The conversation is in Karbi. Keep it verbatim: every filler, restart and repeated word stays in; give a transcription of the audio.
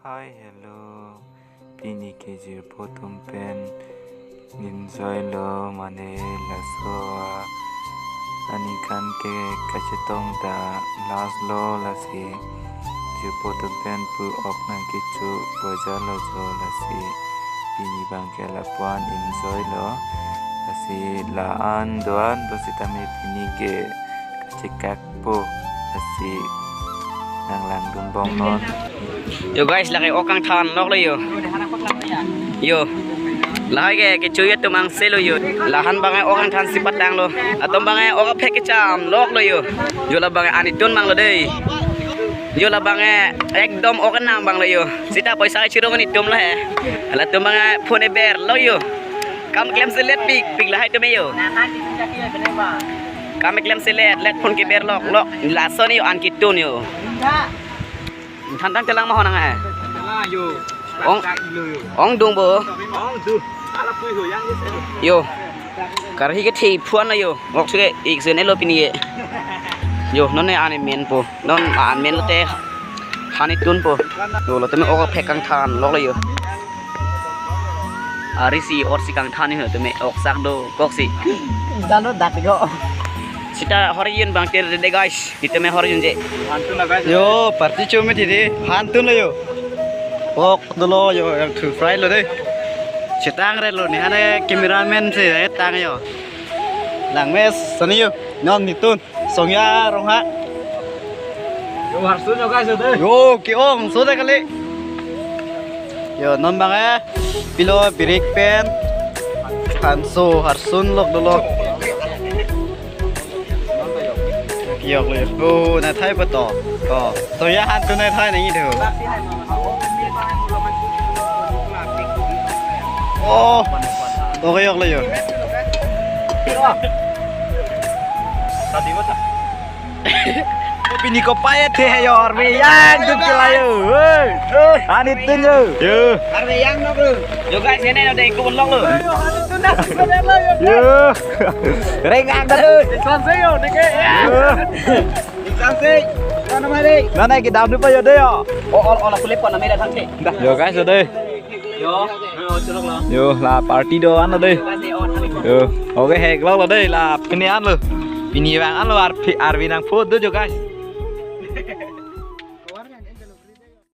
Hi, hello. Pini ke jirpo atum pen enjoy lo mane laso aningkan ke kachetong ta last lo lasi jirpo atum pen pu ok nangkecho boja lo jo lasi pini abang ke lapu-an enjoy lo lasi la-an do-an do sitame pini ke kachekak po lasi nanglangdun bom non. Yo guys, lake ok kangthan lok lo yo. Yo. Lahai ke kecho atum angse lo yo. Lahan abang ok kangthan si patang lo. Atum abang ok aphek kecham lok lo yo. Yo labang anitun abang lo dei. Yo labang ekdom ok nang abang lo yo. Sita poisa chirong anitun lo he. Latum abang phone ber lo yo. Kam klem selet pik pik lahai atum yo. Kam klem selet, let phone keber lok lok. Lason yo an kitun yo. Than tang telang ma honang eh. Ong, ong dung bo. Yo. Karhi kethe phuan lo yo. Ngok suke ik sene lo pini ye. Yo, non ne an men po. Non an men lote. Hani tun po. Yo, lo teme ok aphek kangthan lok lo yo. Ari si or si kangthan yo teme ok sak do kok si. Dan lo dak ko. Sita hor yun abang ter de guys. Sitame hor yun je. Yo, party chome titi. Han tun lo yo. Ok dolo yo, yang thu fry lo dei. Chetang re lo ni hane cameraman si tang yo. Langmes sani yo. Non nitun. Songya rong ha. Yo, harsun yo guys, yo dei. Yo, ke-ong so dei kali. Yo, non abang eh. Pilo birik pen. Hanso harsun lok dolok. Yok lo. Oh, na thai pa to. Oh, so ya han tu na thai nang idu. Oh. Okay, yok lo yo. Pini ko paya the yo, arve yang dun kila yo. Hei. Anit dun yo. Yo. Arve yang nok lo. Yo guys, ini ada ikut vlog lo. Yo. Rengang dah lo. Sanse yo, deke. Yo. Sanse. Mana mari? Mana kita dulu pa yo deh yo. Oh, oh, oh, aku lepas nama dah sanse. Yo guys, yo deh. Yo, yo, chulok lo. Yo, la party do-an lo dei. Yo, okay, hek lok lo dei, la pini an lo. Pini abang an lo arpi, arvi nang food do jo guys.